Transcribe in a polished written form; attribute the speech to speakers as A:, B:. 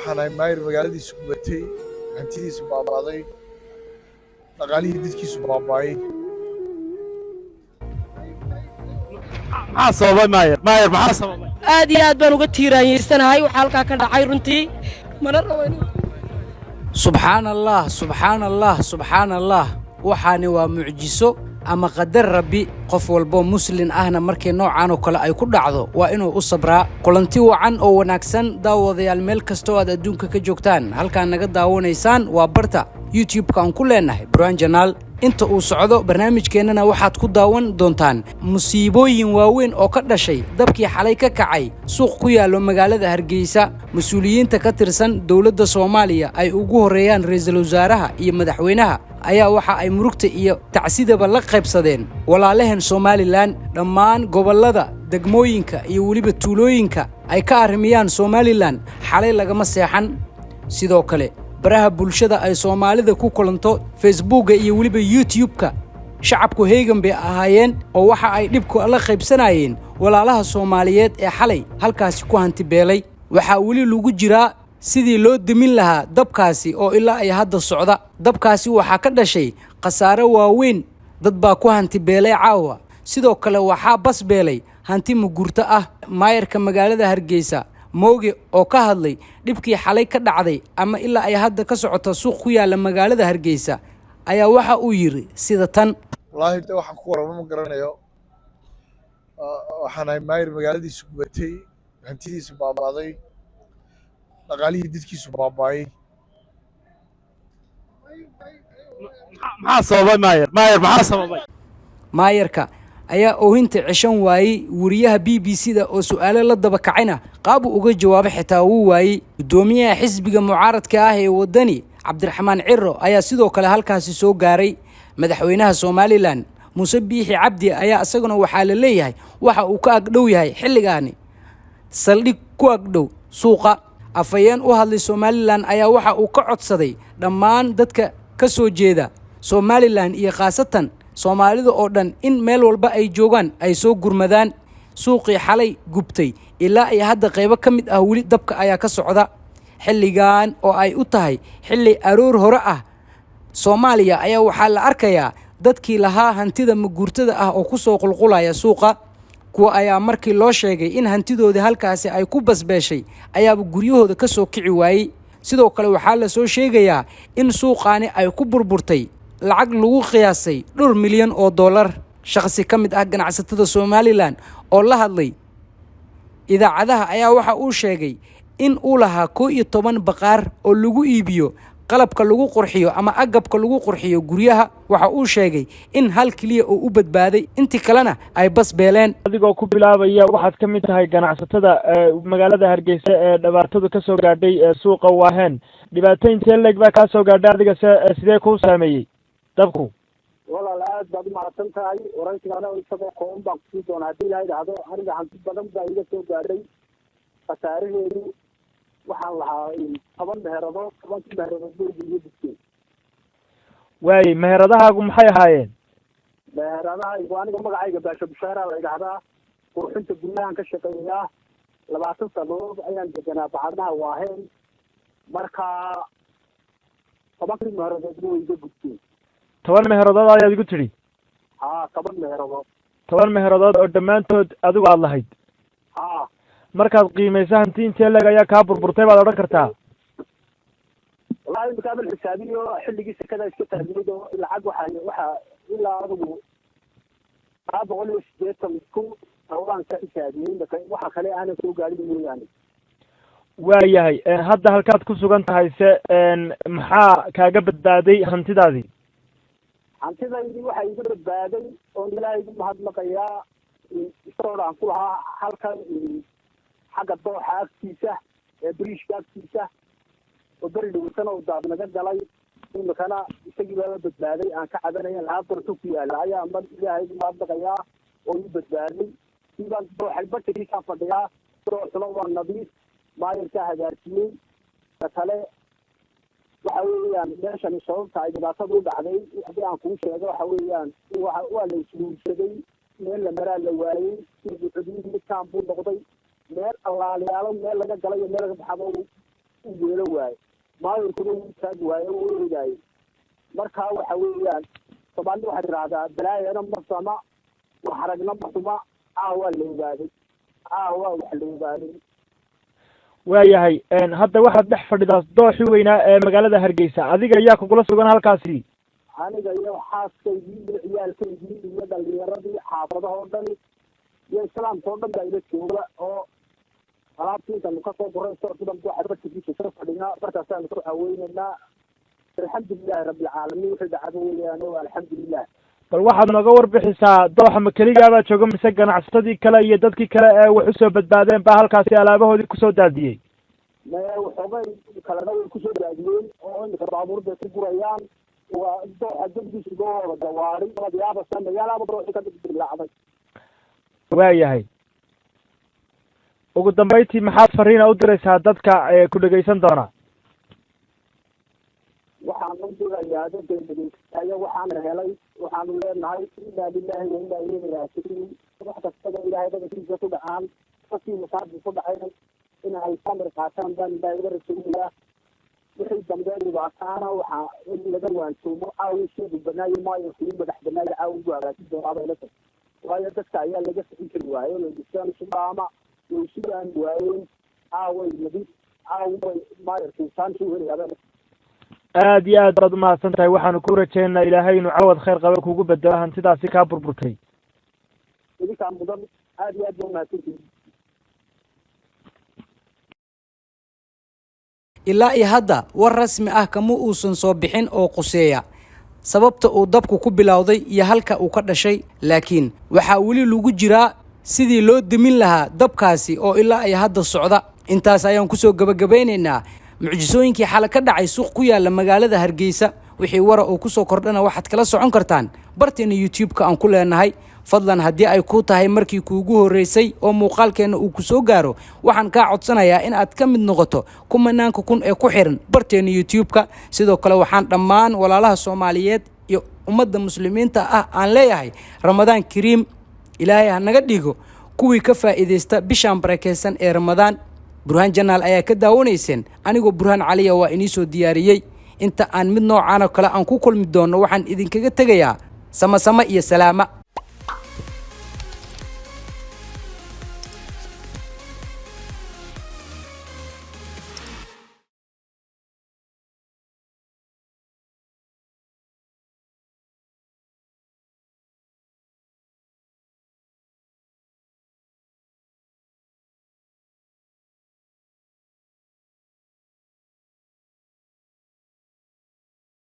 A: Waxaan ahay maayir magaaladiisu gubatay, hantidiisu baaba'day, dhaqaalihii dadkiisu baaba'ay.
B: Maxaa sababay, maayar? Maayar, maxaa sababay?
C: Aad iyo aad baan uga tiiraanyeysanahay waxaa halkaa ka dhacay runtii, mana rabo.
D: Subxaan Allah, subxaan Allah, subxaan Allah! Waxaani waa mucjiso ama qadar Rabbi. Qof walbo Muslin ahna markii noocan oo kale ay ku dhacdo waa inuu u sabraa. Kulanti wacan oo wanaagsan, daawadayaal, meel kasta oo aad adduunka ka joogtaan. Halkaan naga daawanaysaan waa barta YouTube-ka aan ku leenahay Buraan Janaal. Inta uu socdo barnaamijkeennana waxaad ku daawan doontaan musiibooyin waaweyn oo ka dhashay dabkii xalay ka kacay suuq ku yaallo magaalada Hargeysa. Mas-uuliyiinta ka tirsan dowladda Soomaaliya, ay ugu horreeyaan ra'iisul wasaaraha iyo madaxweynaha, ayaa waxa ay murugta iyo tacsidaba la qaybsadeen walaalaheen Somaliland. Dhammaan gobollada, degmooyinka iyo weliba tuulooyinka ay ka arrimiyaan Somaliland xalay lagama seexan. Sidoo kale baraha bulshada ay Soomaalida ku kulanto, Facebookga iyo weliba YouTube-ka, shacabku heegan bay ahaayeen oo waxa ay dhibku la qaybsanayeen walaalaha Soomaaliyeed ee xalay halkaasi ku hanti beelay. Waxaa weli lagu jiraa sidii loo demin lahaa dabkaasi oo ilaa ay hadda socda. Dabkaasi waxaa ka dhashay khasaare waaweyn, dad baa ku hanti beelay caawa. Sidoo kale waxaa bas beelay hanti mugurto ah. Maayarka magaalada Hargeysa, Mooge, oo ka hadlay dhibkii xalay ka dhacday ama ilaa ay hadda ka socota suuq ku yaalla magaalada Hargeysa, ayaa waxa uu yidhi sida tan.
A: Wallaahi de waxaan ku warramo ma garanayo. Waxaan ahay maayir magaaladiisu gubatay, hantidiisu baaba'day, dhaqaalihii dadkiisu baaba'ay.
B: Maxaa sababay, maayar? Maayar, maxaa sababay?
D: Maayarka ayaa oohinta ceshan waayey. Wariyaha BBC da oo su'aalo la daba kacayna qaabuu uga jawaabo xitaa wuu waayey. Guddoomiyaha xisbiga mucaaradka ah ee Waddani, Cabdiraxmaan Ciro, ayaa sidoo kale halkaasi soo gaaray. Madaxweynaha Somaliland, Muuse Biixi Cabdi, ayaa isaguna waxaa la leeyahay waxa uu ka agdhow yahay xilligaani saldhig ku agdhow suuqa. Afhayeen u hadlay Somaliland ayaa waxa uu ka codsaday dhammaan dadka ka soo jeeda Somaliland iyo khaasatan Soomaalida oo dhan in meel walba ay joogaan ay soo gurmadaan. Suuqii xalay gubtay ilaa iyo hadda qaybo ka mid ah weli dabka ayaa ka socda, xilligan oo ay u tahay xilli aroor hore ah Soomaaliya ayaa waxaa la arkayaa dadkii lahaa hantida maguurtada ah oo kusoo qulqulaya suuqa. Kuwa ayaa markii loo sheegay in hantidoodii halkaasi ay ku basbeeshay ayaaba guryahooda ka soo kici waayey. Sidoo kale waxaa la soo sheegayaa in suuqaani ay ku burburtay lacag lagu qiyaasay dhowr milyan oo dollar. Shaqsi ka mid ah ganacsatada Somaliland oo la hadlay idaacadaha ayaa waxa uu sheegay in uu lahaa 11 baqaar oo lagu iibiyo qalabka lagu qurxiyo ama agabka lagu qurxiyo guryaha. Waxa uu sheegay in hal keliya oo u badbaaday, intii kalena ay bas beeleen.
E: Adigoo ku bilaabaya, waxaad ka mid tahay ganacsatada magaalada Hargeysa ee dhibaatadu ka soo gaadhay suuqa Waaheen. Dhibaato intee leeg baa kaa soo gaadhay adiga? Se sidee kuu saameeyey dabku?
F: Walaal, aad baad u mahadsan tahay. Waraysiga isagoo kooban baan kusii doonaa haddii Ilaha idhaahdo. Aniga hanti badan baa iga soo gaadhay. Khasaaraheedu, waxaan lahaa 10 meheradood. 10-kii meheradood bay iga gubteen.
E: Waayey, meheradahaagu maxay ahaayeen?
F: Meheradahaygu, aniga magacayga Baasho Bushaaraa la idhaahdaa, qurxinta guryahan ka shaqeeyaa. 20 sanadood ayaan deganaa Bacadnaha Waaheen. Marka 10-kii meheradoodna way iga gubteen.
E: 10 meheradood ayaad igu tidhi?
F: Haa, 10 meheradood.
E: 10 meheradood oo dhammaantood adigu aada lahayd?
F: Haa.
E: Markaad qiimaysa, hanti intee leeg ayaa kaa burburtay baad odhan kartaa?
F: Wallahi imika abal xisaabiyo, xilligii sekada iska taagnayd oo lacag waxaa ilaa adigu 780,000 waan ka xisaabiyey imika, waxa kale aanan soo gaadhin mooyaane.
E: Waayahay, hadda halkaad ku sugan tahay se maxaa kaaga badbaaday hantidaadii?
F: Hantidaydii waxaa iga badbaaday oon Ilaahay igu mahadnaqayaa istoor aan ku lahaa halkan xagga dooxa agtiisa ee biriishka agtiisa oo beri dhaweytana uu daad naga galay. Imikana isagii baaba badbaaday. Aan ka cabanaya lahaa qorto ku yaala ayaa mar Ilaahay igu mahadnaqayaa oo ii badbaaday. Siibaan dooxa bartankiisaan fadhiyaa. Dooxuna waa nadiif, maayarkaa hagaajiyey. Ka kale waxa weeyaan, meeshani sababta ay dhibaatada u dhacday haddii aan kuu sheego, waxa weeyaan waa la isguursaday, meel la maraa la waayey. Xuduud midkaan buu noqday, meel allaaliyaalo meel laga galay iyo meel laga baxaba. U yeelo waaye, maayirkuna wuu taagi waaye, wuu eegaaye. Marka waxa weeyaan, Soomaalida waxay tidhaahdaa, balaayana ma sama, wax aragna ma xuma. Caawaa la ogaaday, caawaa wax la ogaaday.
E: Waayahay, hadda waxaad dhex fadhidaa dooxi weynaa ee magaalada Hargeysa. Adiga ayaa kugula sugan halkaasi?
F: Aniga iyo xaaskaygii iyo ciyaalkaygii iyo dhalinyaradii xaafadaha oo dhan iyo islaamka oo dhan baa ila jooga, oo alaabtii intanu kasoo guray soorkidan waxa bartigiisa soo fadhinaa, markaasaanu ku caweynaynaa. Alxamdulilahi rabbilcaalamiin, wixii dhacdo weeyaan oo alxamdulilah.
E: Bal waxaad nooga warbixisaa, dooxa ma keligaabaa jooga, mise ganacsatadii kale iyo dadkii kale ee wax usoo badbaadeen baa halkaasi alaabahoodii kusoo daadiyey?
F: Mee, waxoogay kalena way kusoo daadiyeen, oo imika baabuur bay ku gurayaan. Waa dooxa dembiisuga wada gawaari yaabasa magaalaaba dooxi ka dilaacday.
E: Waayahay, ugu dambayntii maxaad fariina u diraysaa dadka ku dhegaysan doona?
F: Waxaan u dirayaa dadka dhegeystaaya, waxaana helay, waxaanu leenahay inaa lilahi wa inaa ilayhi raajicuun. Wax kastaba Ilaahay dhagankiisa ku dhacaan. Dadkii masaabka ku dhacayna in ay samir qaataan baan Ilaahay uga rajaynayaa. Wixii dambe dhibaataana waxaa in laga waantoomo. Caawi sheegu banaayo, maayarku madax banaayo caawi ugu hagaajin doonaa bay la tahay, waayo dadka ayaa laga ficin kari waayo lagisaan subaama way sugaan waayeen. Caaway nadi caaway maayarku saantu helayaa.
E: Aad iyo aad baad umahadsan tahay. Waxaanu ku rajaynaa Ilaahay inuu cawad khayr qaba kugu bedelo hantidaasi kaa burburtay.
F: Idinkaa mudan, aad iyo aad baa umahadsantihin.
D: Ilaa iyo hadda war rasmi ah kama uusan soo bixin oo quseeya sababta uu dabku ku bilowday iyo halka uu ka dhashay, laakiin waxaa weli lagu jiraa sidii loo demin lahaa dabkaasi oo ilaa iyo hadda socda. Intaas ayaan kusoo gebagabaynaynaa mucjisooyinkii xale ka dhacay suuq ku yaala magaalada Hargeysa. Wixii wara oo kusoo kordhana waxaad kala socon kartaan barteena YouTube-ka aan ku leenahay. Fadlan, haddii ay kuu tahay markii kuugu horreysay oo muuqaalkeenna uu ku soo gaaro, waxaan kaa codsanayaa in aad ka mid noqoto kumanaanka kun ee ku xiran barteena YouTube-ka. Sidoo kale waxaan dhammaan walaalaha Soomaaliyeed iyo ummadda muslimiinta ah aan leeyahay Ramadaan kariim. Ilaahay ha naga dhigo kuwii ka faa'iidaysta bishaan barakaysan ee Ramadaan. Burhaan Janaal ayaa ka daawanayseen, anigoo Burhaan Caliya waa inii soo diyaariyey. Inta aan mid noocaan oo kale aan ku kulmi doonno, waxaan idinkaga tegayaa samasamo iyo salaama.